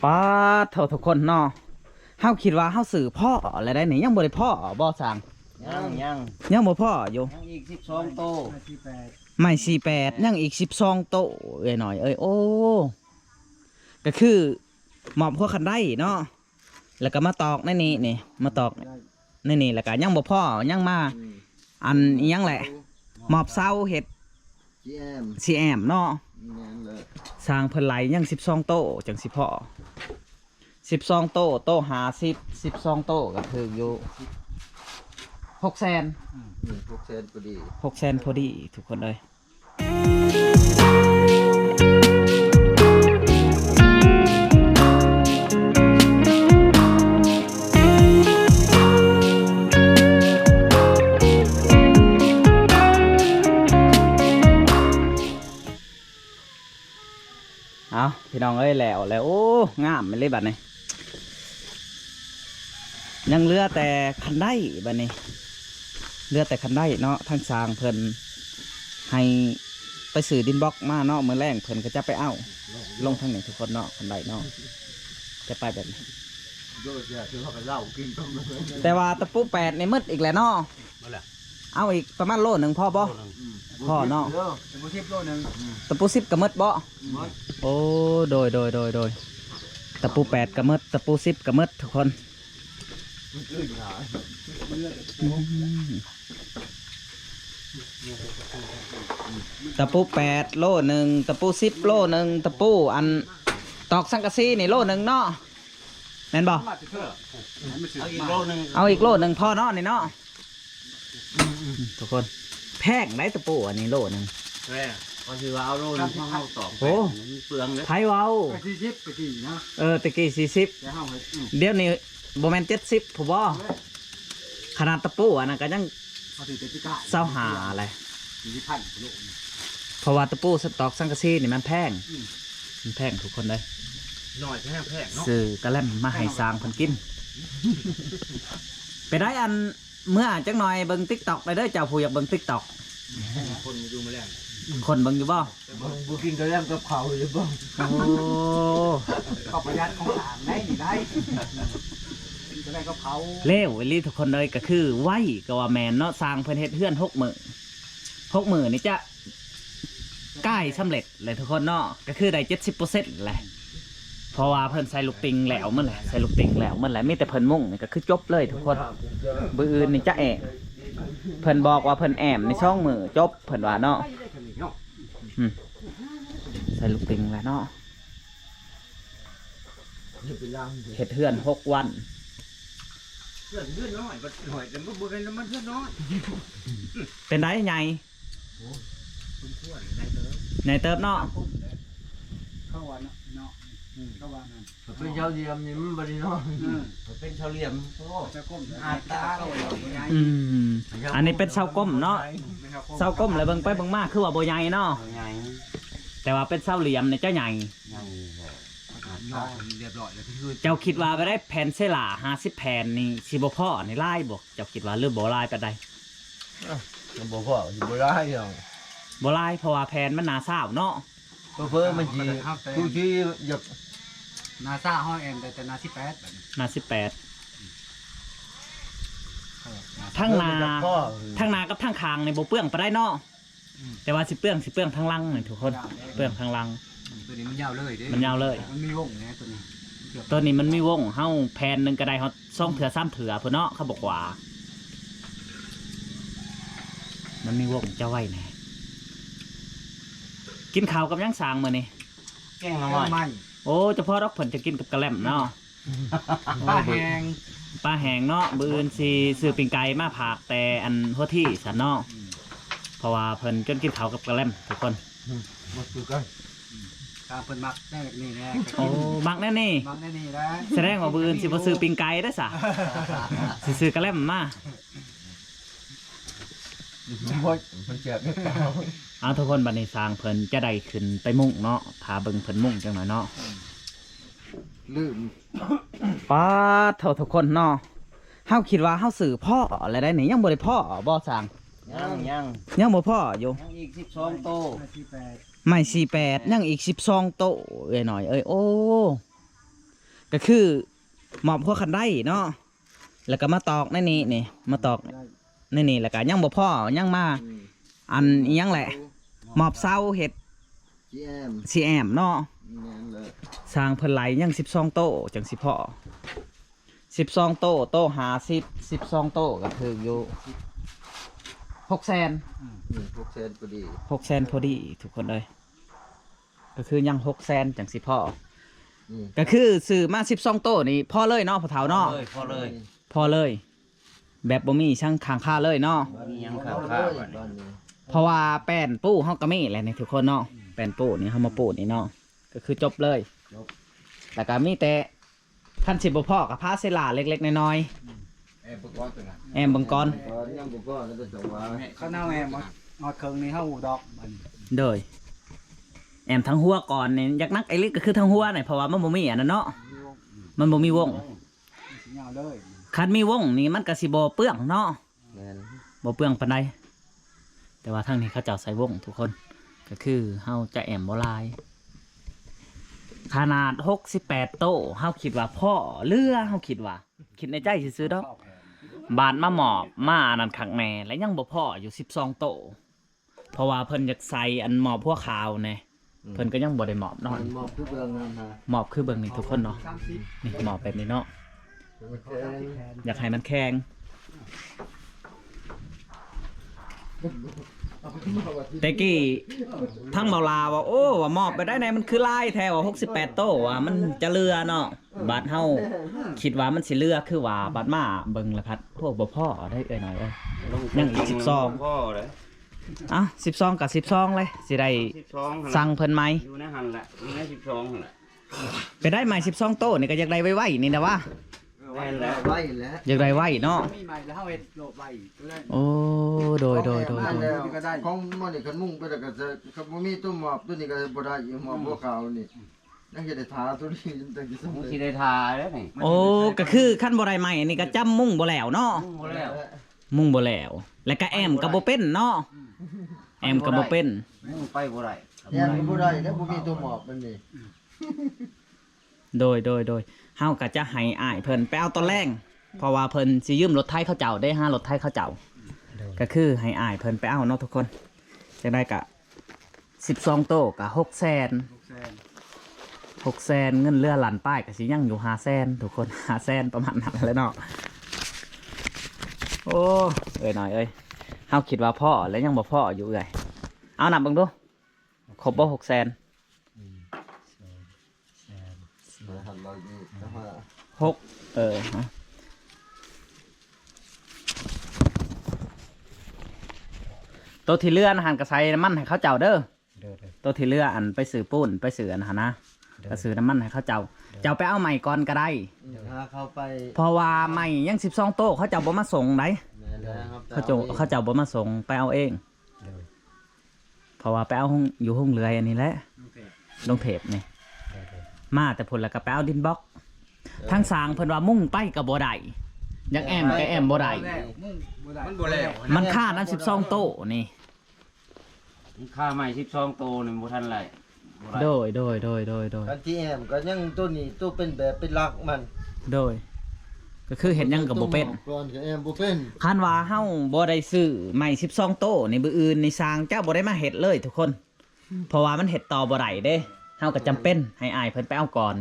ປาดโถ ทุกคนเนาะ เฮาคิดว่าเฮาซื้อพ้อแล้วได้นี่ ยังบ่ได้พ้อบ่ ช่าง? ยัง ยัง ยังบ่พ้ออยู่ ยังอีกสิบสองโต ไม้สี่แปด ไม้สี่แปด ยังอีกสิบสองโต เอ้ยน้อยเอ้ย โอ้ ก็คือมอบหัวคันไดเนาะ แล้วก็มาตอกในนี้นี่ มาตอกในนี้ แล้วก็ยังบ่พ้อ ยังมา อืม อันอิหยังแหละ มอบเสาเฮ็ด ซีแอม ซีแอมเนาะ แม่นเลย ช่างเพิ่นไล่ยังสิบสองโตจั่งสิพ้อ สิบสองโต โตห้าสิบ สิบสองโตก็ถืกอยู่หกแสน อืม หกแสนพอดี หกแสนพอดีทุกคนเอ้ย เอาพี่น้องเอ้ย แล้ว แล้ว โอ้ งามเลยบัดนี้ ยังเหลือแต่คันไดบัดนี้ เหลือแต่คันไดเนาะ ทางช่างเพิ่นให้ไปซื้อดินบล็อกมาเนาะ มื้อแลงเพิ่นก็จะไปเอา ลงทางนี้ทุกคนเนาะ คันไดเนาะ จะไปแบบนี้ โดยจะถือว่ากันเหล้ากินก็มื้อ แต่ว่าตะปูแปดนี่หมดอีกแล้วเนาะ หมดแล้ว เอาอีกประมาณโลหนึ่งพอบ่ โลหนึ่ง อืม พอเนาะ เด้อ ตะปูสิบโลหนึ่ง อืม ตะปูสิบก็หมดบ่ หมด โอ้ โดย โดย โดย โดย ตะปูแปดก็หมด ตะปูสิบก็หมดทุกคน มันอื่นหลาย อืม ตะปูแปดโลหนึ่ง ตะปูสิบโลหนึ่ง ตะปูอันตอกสังกะสีนี่โลหนึ่งเนาะ แม่นบ่ เอาอีกโลหนึ่ง เอาอีกโลหนึ่งพอเนาะนี่เนาะ อืมๆ ทุกคน แพงได้ตะปูอันนี้โลหนึ่ง แพง ก็คือว่าเอาโลหนึ่งของเฮาตอก โอ้ มันเปลืองเด้ ไผเว้า ก็สี่สิบตะกี้นะ เออ ตะกี้สี่สิบ แต่เฮาให้ อืม เดี๋ยวนี้บ่แม่นเจ็ดสิบพุ้นบ่ เออ ขนาดตะปูอันนั้นก็ยัง เขาถือเป็นพิการ ซาวห้าอะไร สี่สิบพันกิโลนี่ เพราะว่าตะปูตอกสังกะสีนี่มันแพง อืม มันแพงทุกคนเลย น้อยแพงแพงเนาะ ซื้อกะแลมมาให้ช่างเพิ่นกิน ไปได้อัน เมื่อจักหน่อยเบิ่ง TikTok ได้เด้อ เจ้าผู้อยากเบิ่ง TikTok คนอยู่มื้อแลง คนเบิ่งอยู่บ่ บ่ บ่กินกะแลมกับข้าวอยู่บ่ โอ้ ก็ประหยัดของต่างได้นี่ได้ กินกะแลมกับข้าว เลวอีหลีทุกคนเอ้ย ก็คือไวก็ว่าแม่นเนาะ ช่างเพิ่นเฮ็ดเฮือนหกมื้อ หกมื้อนี่จะใกล้สำเร็จ แหละทุกคนเนาะ ก็คือได้เจ็ดสิบเปอร์เซ็นต์แหละ เพราะว่าเพิ่นใส่ลูกติ่งแล้วหมดแหละ ใส่ลูกติ่งแล้วหมดแหละ มีแต่เพิ่นมุงนี่ก็คือจบเลยทุกคน มื้ออื่นนี่จะแอ้ม เพิ่นบอกว่าเพิ่นแอ้มนี่สองมื้อจบ เพิ่นว่าเนาะ อืม ใส่ลูกติ่งแล้วเนาะ เฮ็ดเฮือนหกวัน เฮือน เฮือนน้อย บัดน้อย แต่มันบ่แม่น มันเฮือนน้อย เป็นไดใหญ่ โอ้ สมควร ใหญ่เติบ ใหญ่เติบเนาะ เขาว่าเนาะ เนาะ อืม เขาว่านั่น ถ้าเป็นชาวเหลี่ยมนี่มันบ่ได้นอน อืม ถ้าเป็นชาวเหลี่ยม โอ้ จะก้ม อาตา เขาว่าบ่ใหญ่ อืม อันนี้เป็นเสาก้มเนาะ เป็นเสาก้ม เสาก้มแล้วเบิ่งไปเบิ่งมาคือว่าบ่ใหญ่เนาะ บ่ใหญ่ แต่ว่าเป็นเสาเหลี่ยมนี่จะใหญ่ ใหญ่แท้ อาตา เรียบร้อยแล้ว คือ เจ้าคิดว่าไปได้แผ่นเซราห้าสิบแผ่นนี่สิบ่พอนี่หลายบ่ เจ้าคิดว่าหรือบ่หลายปานใด อ้าว มันบ่พอ สิบ่หลายดอก บ่หลาย เพราะว่าแผ่นมันหนาซาวเนาะ เผลอๆ มันสิ เอาแต่ ทุกทีอยาก หนาซาวเฮาแอ้มได้แต่หนาสิบแปด บัดนี้ หนาสิบแปด เออ หนา ทั้งหน้า เออ มันจะพอ ทั้งหน้ากับทั้งข้างนี่บ่เปลืองปานใดเนาะ อืม แต่ว่าสิเปลือง สิเปลืองทางหลังนี่ทุกคน ยาวเลย เปลืองทางหลัง อืม ตัวนี้มันยาวเลยเด้ มันยาวเลย มันมีวงแหน่ตัวนี้ ตัวนี้มันมีวง เฮาแผ่นหนึ่งก็ได้ฮอดสองเทื่อสามเทื่อพุ้นเนาะ เขาบอกว่า มันมีวงจะไว้แหน่ กินข้าวกับหยังช่างมื้อนี้ แกงหน่อไม้ แกงหน่อไม้ โอ้ เฉพาะดอกเพิ่นจะกินกับกะแลมเนาะ ปลาแห้ง ปลาแห้งเนาะ มื้ออื่นสิซื้อปิ้งไก่มาฝากแต่อันหัวที่ซั่นเนาะ อืม เพราะว่าเพิ่นจนกินข้าวกับกะแลมทุกคน อืม บ่คือกัน อืม ตามเพิ่นมักแนวนี้แหละ โอ้ มักแนวนี้ มักแนวนี้แหละ แสดงว่ามื้ออื่นสิบ่ซื้อปิ้งไก่เด้อซะ สิซื้อกะแลมมา โอ้ย มันแซ่บเด้อ เอาทุกคน บัดนี้ช่างเพิ่นจะได้ขึ้นไปมุงเนาะ ถ้าเบิ่งเพิ่นมุงจังหน่อยเนาะ ลืม ปาดโถ ทุกคนเนาะ เฮาคิดว่าเฮาซื้อพ้อแล้วได้นี่ ยังบ่ได้พ้อบ่ช่าง ยัง ยัง ยังบ่พ้ออยู่ ยังอีกสิบสองโต ไม้สี่แปด ไม้สี่แปด ยังอีกสิบสองโต เอ้ยน้อยเอ้ย โอ้ ກໍຄືມອບຫົວຄັນໄດເນາະ ແລ້ວກໍມາຕອກໃນນີ້ນີ້ ມາຕອກໃນນີ້ ແລ້ວກໍຍັງບໍ່ພໍ ຍັງມາ ອືມ ອັນອີ່ຫຍັງແຫຼະ ມອບເສົາເຮັດ ຊີແອມ ຊີແອມເນາະ ແມ່ນແລ້ວ ສ້າງເພິ່ນໄຫຼຍັງສິບສອງໂຕຈັ່ງຊິພໍ ສິບສອງໂຕ ໂຕຫ້າສິບ ສິບສອງໂຕກໍຖືກຢູ່ຫົກແສນ ອືມ ຫົກແສນພໍດີ ຫົກແສນພໍດີທຸກຄົນເອີຍ ກໍຄືຍັງຫົກແສນຈັ່ງຊິພໍ ອືມ ກໍຄືຊື້ມາສິບສອງໂຕນີ້ພໍເລີຍເນາະພໍ່ເຖົ້າເນາະ ພໍເລີຍ ພໍເລີຍ ແບບບໍ່ມີຫຍັງຄ້າງຄາເລີຍເນາະ ບໍ່ມີຫຍັງຄ້າງຄາບັດນີ້ ເພາະວ່າແປ້ນປູເຮົາກໍມີແລ້ວນີ້ທຸກຄົນເນາະ ແປ້ນປູນີ້ເຮົາມາປູນີ້ເນາະ ກໍຄືຈົບເລີຍ ຈົບ ແລ້ວກໍມີແຕ່ ຄັນຊິບໍ່ພໍກໍພາເຊລາເລັກໆນ້ອຍໆ ແອມເບິ່ງກ່ອນ ແອມເບິ່ງກ່ອນ ຍັງບໍ່ພໍແລ້ວ ເຂົາເອົາແອມຮອດເຄິ່ງນີ້ເຮົາດອກບັດນີ້ ໂດຍ ແອມທາງຫົວກ່ອນນີ້ ຢາກໜັກອີ່ຫຼີກໍຄືທາງຫົວນີ້ ເພາະວ່າມັນບໍ່ມີອັນນັ້ນເນາະ ມັນບໍ່ມີວົງ ມັນຊິຍາວເລີຍ ຄັນມີວົງນີ້ມັນກໍຊິບໍ່ເປືອງເນາະ ແມ່ນ ບໍ່ເປືອງປານໃດ ແຕ່ວ່າທາງນີ້ເຂົາເຈົ້າໃສ່ວົງທຸກຄົນ ກໍຄືເຮົາຈະແອມບໍ່ຫຼາຍ ຂະໜາດຫົກສິບແປດໂຕ ເຮົາຄິດວ່າພໍເຫຼືອ ເຮົາຄິດວ່າ ຄິດໃນໃຈຊື່ໆດອກ ບາດມາມອບ ມາອັນນັ້ນຄັກແນ່ ແລະຍັງບໍ່ພໍຢູ່ສິບສອງໂຕ ເພາະວ່າເພິ່ນຢາກໃສ່ອັນມອບຫົວຂາວແນ່ ອືມ ເພິ່ນກໍຍັງບໍ່ໄດ້ມອບເນາະ ມັນມອບຄືເບິ່ງນັ້ນນະ ມອບຄືເບິ່ງນີ້ທຸກຄົນເນາະ ນີ້ມອບແບບນີ້ເນາະ ຢາກໃຫ້ມັນແຂງ ແຕ່ກີ້ທາງເບົາລາວ່າ ໂອ້ ວ່າມອບໄປໄດ້ໃນ ມັນຄືຫຼາຍແທ້ວ່າ ຫົກສິບແປດໂຕວ່າ ມັນຈະເຫຼືອເນາະ ບາດເຮົາຄິດວ່າມັນຊິເຫຼືອ ຄືວ່າບາດມາເບິ່ງລະພັດ ໂອ້ ບໍ່ພໍໄດ໋ເອື້ອຍນ້ອຍເອີຍ ຍັງອີກສິບສອງ ພໍໄດ໋ ເອົ້າ ສິບສອງກໍສິບສອງເລີຍ ຊິໄດ້ ສິບສອງ ສັ່ງເພິ່ນໃໝ່ ຢູ່ໃນຫັ້ນແຫຼະ ຢູ່ໃນສິບສອງຫັ້ນແຫຼະ ໄປໄດ້ໃໝ່ສິບສອງໂຕນີ້ກໍຢາກໄດ້ໄວໆນີ້ນະວ່າ ແມ່ນແລ້ວ ໄວແລ້ວ ຢາກໄດ້ໄວເນາະ ມີໃໝ່ແລ້ວເຮົາເຮັດໂລດໄວ ໂອ້ ໂດຍ ໂດຍ ໂດຍ ຂອງມັນນີ້ຄັນມຸງໄປແລ້ວກໍຈະ ຄັນບໍ່ມີຕົວມອບຕົວນີ້ກໍເຮັດບໍ່ໄດ້ອີກ ມອບ ອືມ ຫົວຂາວນີ້ ຍັງຊິໄດ້ທາຕົວນີ້ ຍັງຊິໄດ້ທາແລ້ວນີ້ ໂອ້ ກໍຄືຄັນບໍ່ໄດ້ໃໝ່ນີ້ກໍຈຳມຸງບໍ່ແລ້ວເນາະ ມຸງບໍ່ແລ້ວ ມຸງບໍ່ແລ້ວ ແລ້ວກໍແອມກໍບໍ່ເປັນເນາະ ອືມ ແອມກໍບໍ່ເປັນ ມຸງໄປບໍ່ໄດ້ ແອມກໍບໍ່ໄດ້ແລ້ວ ບໍ່ມີຕົວມອບມັນນີ້ ໂດຍ ໂດຍ ໂດຍ ເຮົາກໍຈະໃຫ້ອ້າຍເພິ່ນໄປເອົາຕອນແລງ ເພາະວ່າເພິ່ນຊິຢືມລົດໄຖເຂົາເຈົ້າເດ້ ຫາລົດໄຖເຂົາເຈົ້າ ໂດຍ ກໍຄືໃຫ້ອ້າຍເພິ່ນໄປເອົາເນາະທຸກຄົນ ຈັ່ງໃດກໍສິບສອງໂຕກໍຫົກແສນ ຫົກແສນ ຫົກແສນ ເງິນເຫຼືອລ້ານປາຍກໍຊິຍັງຢູ່ຫ້າແສນທຸກຄົນ ຫ້າແສນປະມານນັ້ນແຫຼະເນາະ ໂອ້ ເອື້ອຍນ້ອຍເອີຍ ເຮົາຄິດວ່າພໍແລ້ວຍັງບໍ່ພໍຢູ່ເອື້ອຍ ເອົານັບເບິ່ງດູ ຄົບບໍ່ຫົກແສນ ໜຶ່ງ ສອງ ສາມ ສີ່ ຫົກ ເອີ ໂຕທີ່ເຫຼືອຫັ້ນກໍໃສ່ນ້ຳມັນໃຫ້ເຂົາເຈົ້າເດີ ໂດຍ ໂດຍ ໂຕທີ່ເຫຼືອອັນໄປຊື້ປູນ ໄປຊື້ອັນຫັ້ນນະ ໂດຍ ກໍຊື້ນ້ຳມັນໃຫ້ເຂົາເຈົ້າ ໂດຍ ເຈົ້າໄປເອົາໃໝ່ກ່ອນກໍໄດ້ ໂດຍ ຫາເຂົາໄປ ເພາະວ່າໃໝ່ຍັງສິບສອງໂຕ ເຂົາເຈົ້າບໍ່ມາສົ່ງໃດ ແມ່ນແລ້ວ ເຂົາເຈົ້າ ເຂົາເຈົ້າບໍ່ມາສົ່ງ ໄປເອົາເອງ ໂດຍ ເພາະວ່າໄປເອົາໂຮງ ຢູ່ໂຮງເລື່ອຍອັນນີ້ແຫຼະ ລົງເທບ ລົງເທບນີ້ ໂດຍ ໂດຍ ມາແຕ່ພຸ້ນແລ້ວກໍໄປເອົາດິນບລັອກ ເອີ ທາງຊ່າງເພິ່ນວ່າມຸງໄປກໍບໍ່ໄດ້ ຢາກແອມກໍແອມບໍ່ໄດ້ ມັນບໍ່ແລ້ວ ມັນຄານຳສິບສອງໂຕນີ້ ມັນຄາໃໝ່ສິບສອງໂຕນີ້ບໍ່ທັນໄດ້ ບໍ່ໄດ້ ໂດຍ ໂດຍ ໂດຍ ໂດຍ ໂດຍ ຄັນທີ່ແອມກໍຍັງໂຕນີ້ ໂຕເປັນແບບເປັນຫຼັກມັນ ໂດຍ ກໍຄືເຮັດຫຍັງກໍບໍ່ເປັນ ກ່ອນກໍແອມບໍ່ເປັນ ຄັນວ່າເຮົາບໍ່ໄດ້ຊື້ໃໝ່ສິບສອງໂຕນີ້ ມື້ອື່ນນີ້ຊ່າງເຈົ້າບໍ່ໄດ້ມາເຮັດເລີຍທຸກຄົນ ເພາະວ່າມັນເຮັດຕໍ່ບໍ່ໄດ້ເດ້ ເຮົາກໍຈຳເປັນໃຫ້ອ້າຍເພິ່ນໄປເອົາກ່ອນ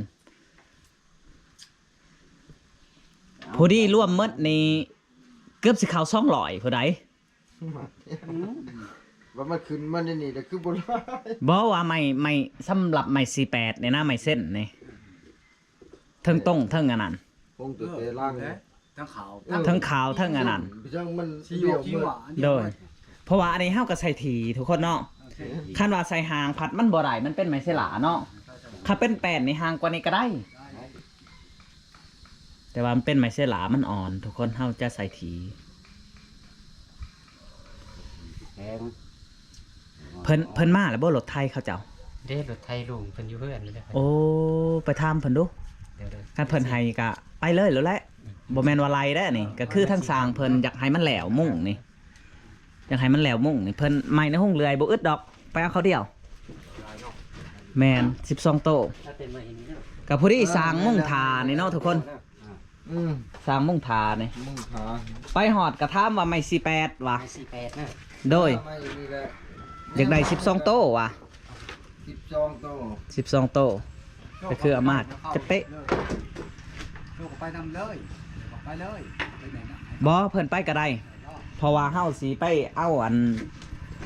ພໍດີລວມໝົດນີ້ເກືອບຊິເຂົ້າສອງຮ້ອຍພຸ້ນໃດ ອືມ ວ່າມັນຂຶ້ນມາໃນນີ້ແລ້ວຄືບໍ່ຫຼາຍ ບໍ່ວ່າໄມ້ ໄມ້ ສຳລັບໄມ້ສີ່ແປດນີ້ນະ ໄມ້ເສັ້ນນີ້ ເທິງຕົງເທິງອັນນັ້ນ ຕົງແຕ່ ເອີ ແຕ່ຫຼັງ ເອີ ທັງຂາວ ເອີ ທັງຂາວທັງອັນນັ້ນ ມັນສີອອກສີຫວານ ໂດຍ ເພາະວ່າອັນນີ້ເຮົາກໍໃສ່ຖີ່ທຸກຄົນເນາະ ໂອເຄ ຄັນວ່າໃສ່ຫາງພັດມັນບໍ່ໄດ້ ມັນເປັນໄມ້ເຊລາເນາະ ຄັນເປັນແປ້ນນີ້ຫາງກວ່ານີ້ກໍໄດ້ ໄດ້ ແຕ່ວ່າມັນເປັນໄມ້ເຊລາ ມັນອ່ອນ ທຸກຄົນ ເຮົາຈະໃສ່ຖີ່ ແພງ ເພິ່ນ ເພິ່ນມາແລ້ວບໍ່ ລົດໄຖເຂົາເຈົ້າ? ເດ້ ລົດໄຖລຸງເພິ່ນຢູ່ເຮືອນເດ້. ໂອ້ ໄປຖາມເພິ່ນດູ. ໂດຍໆ ຄັນເພິ່ນໃຫ້ກະໄປເລີຍໂລດແຫຼະ. ອືມ ບໍ່ແມ່ນວ່າໄລ່ເດ້ນີ້ ກະຄືທາງຊ່າງເພິ່ນຢາກໃຫ້ມັນແລ້ວມຸ້ງນີ້ ຢາກໃຫ້ມັນແລ້ວມຸ້ງນີ້ ເພິ່ນໄມ້ໃນໂຮງເລື່ອຍບໍ່ອຶດດອກ ໄປເອົາເຂົາດຽວ. ແມ່ນ ສິບສອງໂຕ. ຖ້າເຕັມມາເຫັນນີ້ເນາະ. ກໍພໍດີສ້າງມຸ້ງຖ້ານີ້ເນາະທຸກຄົນ. ອືມ ສ້າງມຸ້ງຖ້ານີ້ ມຸ້ງຖ້າ ໄປຮອດກໍຖາມວ່າໄມ້ສີ່ແປດວ່າ ໄມ້ສີ່ແປດນະ. ໂດຍ ໄມ້ນີ້ແຫຼະ ຢາກໄດ້ສິບສອງໂຕວ່າ ສິບສອງໂຕ ສິບສອງໂຕ ກໍຄືອາມາດຈະເປະ. ໂຕກໍໄປນຳເລີຍ ໄປເລີຍ ໄປໄໝນະ? ບໍ່ ເພິ່ນໄປກໍໄດ້ ເພາະວ່າເຮົາຊິໄປເອົາອັນ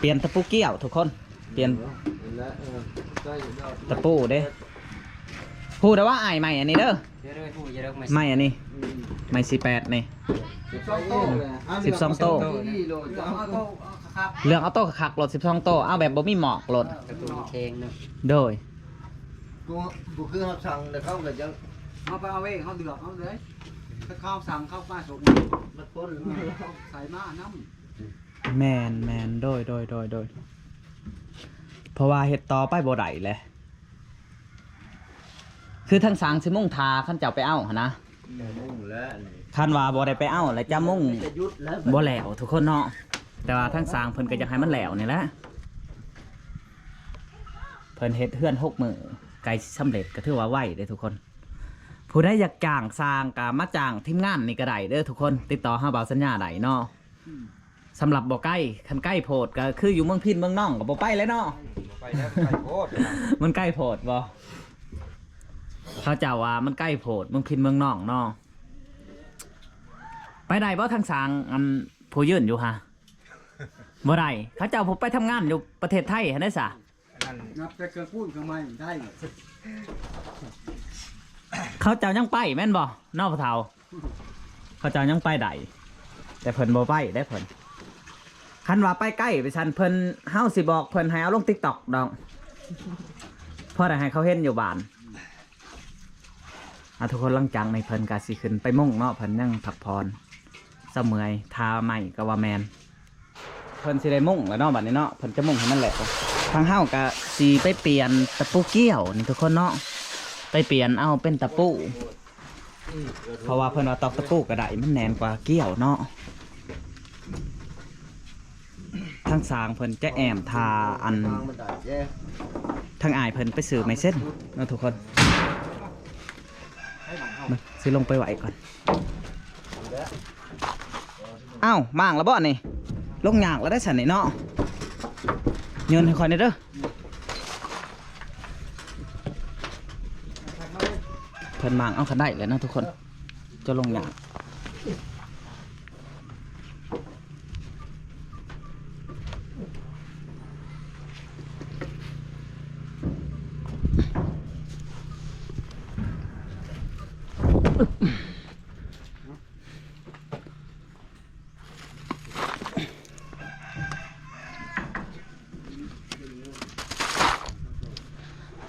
ປ່ຽນຕະປູກ້ຽວທຸກຄົນ ປ່ຽນ ເອີ ນັ້ນແຫຼະ ເອີ ຕະປູເດ້. ຮູ້ແຕ່ວ່າອ້າຍໄມ້ອັນນີ້ເດີ ດຽວເດີ ຮູ້ຢູ່ດອກ ໄມ້ ໄມ້ອັນນີ້ ອືມ ໄມ້ສີ່ແປດນີ້ ສິບສອງໂຕ ສິບສອງໂຕ. ເລືອກເອົາໂຕຄັກໆໂລດ ເລືອກເອົາໂຕຄັກໆໂລດ ສິບສອງໂຕ ເອົາແບບບໍ່ມີໝອກໂລດ ກະຕຸ້ນແຂງເນາະ. ໂດຍ ບໍ່ ບໍ່ຄືເຮົາສັ່ງແລ້ວເຂົາກໍຍັງ ເຮົາໄປເອົາເອງ ເຮົາເລືອກເອົາເລີຍ ຖ້າເຂົາສັ່ງເຂົາມາສົ່ງ ມັນປົນ ເອົາໃສ່ມານຳ. ແມ່ນໆ ໂດຍໆໆໆ ເພາະວ່າເຮັດຕໍ່ໄປບໍ່ໄດ້ແຫຼະ. ຄືທາງຊ່າງຊິມຸງຖ້າຄັນເຈົ້າໄປເອົາຫັ້ນນະ ອືມ ມຸງແລ້ວນີ້ ຄັນວ່າບໍ່ໄດ້ໄປເອົາແລ້ວຈະມຸງ ມີແຕ່ຢຸດແລ້ວ ບໍ່ແລ້ວທຸກຄົນເນາະ. ແຕ່ວ່າທາງຊ່າງເພິ່ນກໍຢາກໃຫ້ມັນແລ້ວນີ້ແຫຼະ ເພິ່ນເຮັດເຮືອນຫົກມື້ ໃກ້ຊິສຳເລັດ ກໍຖືວ່າໄວເດ້ທຸກຄົນ. ຜູ້ໃດຢາກຈ້າງຊ່າງກໍມາຈ້າງທີມງານນີ້ກໍໄດ້ເດີທຸກຄົນ ຕິດຕໍ່ຫາບ່າວສັນຍາໄດ້ເນາະ. ອືມ ສຳລັບບໍ່ໄກ ຄັນໄກໂພດກໍຄືຢູ່ເມືອງພິນເມືອງນອງກໍບໍ່ໄປແລ້ວເນາະ. ບໍ່ໄປແລ້ວ ໄກໂພດ ມັນໄກໂພດບໍ່? ເຂົາເຈົ້າວ່າມັນໄກໂພດ ເມືອງພິນເມືອງນອງເນາະ. ໄປໄດ້ບໍ່ທາງຊ່າງ ອັນຜູ້ຢືນຢູ່ຫາ? ບໍ່ໄດ້ ເຂົາເຈົ້າຜູ້ໄປທຳງານຢູ່ປະເທດໄທຫັ້ນເດ້ສະ. ອັນນັ້ນ ນັບແຕ່ເຄື່ອງປູນເຄື່ອງໄມ້ໄດ້ ເຂົາເຈົ້າຍັງໄປແມ່ນບໍ່ເນາະພໍ່ເຖົ້າ? ເຂົາເຈົ້າຍັງໄປໄດ້ ແຕ່ເພິ່ນບໍ່ໄປເດ້ເພິ່ນ. ຄັນວ່າໄປໃກ້ໄປຊັ້ນເພິ່ນ ເຮົາຊິບອກເພິ່ນໃຫ້ເອົາລົງ TikTok ດອກ ພໍໄດ້ໃຫ້ເຂົາເຫັນຢູ່ບ້ານ. ອາ ທຸກຄົນ ຫຼັງຈາກນີ້ເພິ່ນກໍຊິຂຶ້ນໄປມຸງເນາະ ເພິ່ນຍັງພັກຜ່ອນ ເຊົາເມື່ອຍ ຖ້າໄມ້ກໍວ່າແມ່ນ. ເພິ່ນຊິໄດ້ມຸງແລ້ວເນາະ ບັດນີ້ເນາະ ເພິ່ນຈະມຸງໃຫ້ມັນແຫຼວ. ທາງເຮົາກະຊິໄປປ່ຽນຕະປູກ້ຽວນີ້ທຸກຄົນເນາະ ໄປປ່ຽນເອົາເປັນຕະປູ ເພາະວ່າເພິ່ນວ່າຕອກຕະປູກໍໄດ້ ມັນແໜ້ນກວ່າກ້ຽວເນາະ. ທາງຊ່າງເພິ່ນຈະແອ້ມຖ້າ ອັນ ທາງອ້າຍເພິ່ນໄປຊື້ໄມ້ເຊັນເນາະທຸກຄົນ. ມາ ຊິລົງໄປໄຫວ້ກ່ອນ. ອ້າວ ມ້າງແລ້ວບໍ່ນີ້? ລົງຍາກແລ້ວໄດ໋ຊັ້ນນີ້ເນາະ ໂຍນໃຫ້ຂ້ອຍແດ່ເດີ. ເພິ່ນມ້າງເອົາຄັນໄດແລ້ວເນາະທຸກຄົນ ຈະລົງຍາກ.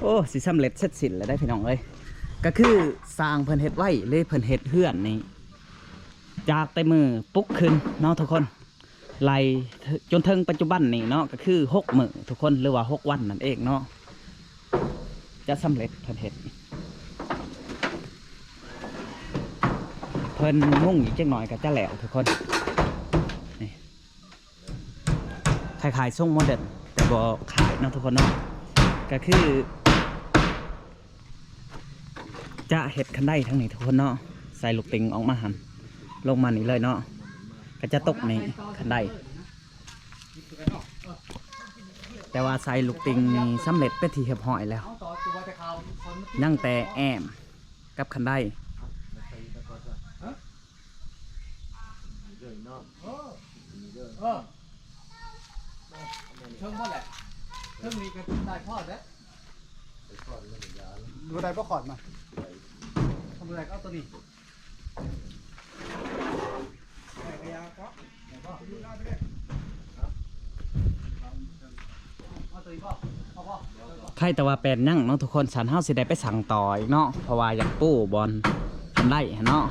ໂອ້ ຊິສຳເລັດເສັດສິ້ນແລ້ວໄດ໋ພີ່ນ້ອງເອີຍ. ກໍຄືຊ່າງເພິ່ນເຮັດໄວ້ ຫຼື ເພິ່ນເຮັດເຮືອນນີ້ ຈາກແຕ່ມື້ປຸກຂຶ້ນເນາະທຸກຄົນ ໄລ່ຈົນເຖິງປັດຈຸບັນນີ້ເນາະ ກໍຄືຫົກມື້ທຸກຄົນ ຫຼືວ່າຫົກວັນນັ້ນເອງເນາະ ຈະສຳເລັດ. ເພິ່ນເຮັດ ເພິ່ນມຸງອີກຈັກໜ້ອຍກໍຈະແລ້ວທຸກຄົນ. ນີ້ ຄ້າຍໆຊົງໂມເດີນ ແຕ່ບໍ່ຄ້າຍເນາະທຸກຄົນເນາະ ກໍຄື ຈະເຮັດຄັນໄດທາງນີ້ທຸກຄົນເນາະ ໃສ່ລູກຕິ່ງອອກມາຫັ້ນ ລົງມານີ້ເລີຍເນາະ ກໍຈະຕົກນີ້ຄັນໄດ. ແຕ່ວ່າໃສ່ລູກຕິ່ງນີ້ສຳເລັດເປັນທີ່ຮຽບຮ້ອຍແລ້ວ ຍັງແຕ່ແອ້ມກັບຄັນໄດ. ເອີ ເອີ ເທິງພຸ້ນແຫຼະ ເທິງນີ້ກໍໄດ້ພໍແລ້ວ. ບໍ່ໄດ້ບໍ່ຂອດມາ ບໍ່ໄດ້ກໍເອົາຕົວນີ້ ໄດ້ກໍຢ່າເກາະ ໄດ້ບໍ່? ເອົາຕົວນີ້ບໍ່? ເອົາບໍ່? ໄຄແຕ່ວ່າແປນຍັງເນາະທຸກຄົນ ຊັ້ນເຮົາຊິໄດ້ໄປສັ່ງຕໍ່ອີກເນາະ ເພາະວ່າຢາກປູບ່ອນຄັນໄດຫັ້ນເນາະ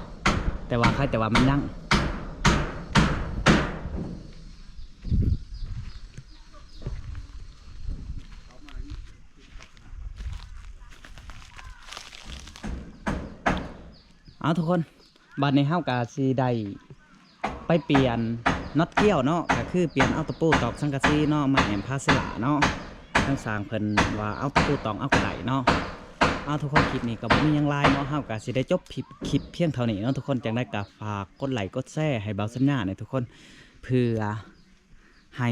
ແຕ່ວ່າໄຄແຕ່ວ່າມັນຍັງ. ເອົາທຸກຄົນ ບາດນີ້ເຮົາກະຊິໄດ້ໄປປ່ຽນນັອດກ້ຽວເນາະ ກະຄືປ່ຽນເອົາຕະປູຕອກສັງກະສີເນາະ ມາແອ້ມພາເຊລາເນາະ. ທາງຊ່າງເພິ່ນວ່າເອົາຕະປູຕອກເອົາກະໄດ້ເນາະ. ເອົາທຸກຄົນ ຄລິບນີ້ກໍບໍ່ມີຫຍັງຫຼາຍເນາະ ເຮົາກໍຊິໄດ້ຈົບຄລິບ ຄລິບພຽງເທົ່ານີ້ເນາະທຸກຄົນ. ຈັ່ງໃດກໍຝາກກົດໄລກົດແຊໃຫ້ບ່າວສັນຍາແດ່ທຸກຄົນ ເພື່ອໃຫ້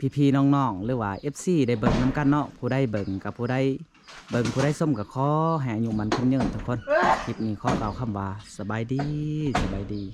ພີ່ໆນ້ອງໆ ຫຼືວ່າ ເອັຟຊີ ໄດ້ເບິ່ງນຳກັນເນາະ. ຜູ້ໃດເບິ່ງກັບຜູ້ໃດ ເບິ່ງ ຜູ້ໃດຊົມກໍຂໍໃຫ້ອາຍຸໝັ້ນຂວັນຍືນທຸກຄົນ. ຄລິບນີ້ຂໍກ່າວຄຳວ່າ ສະບາຍດີ ສະບາຍດີ.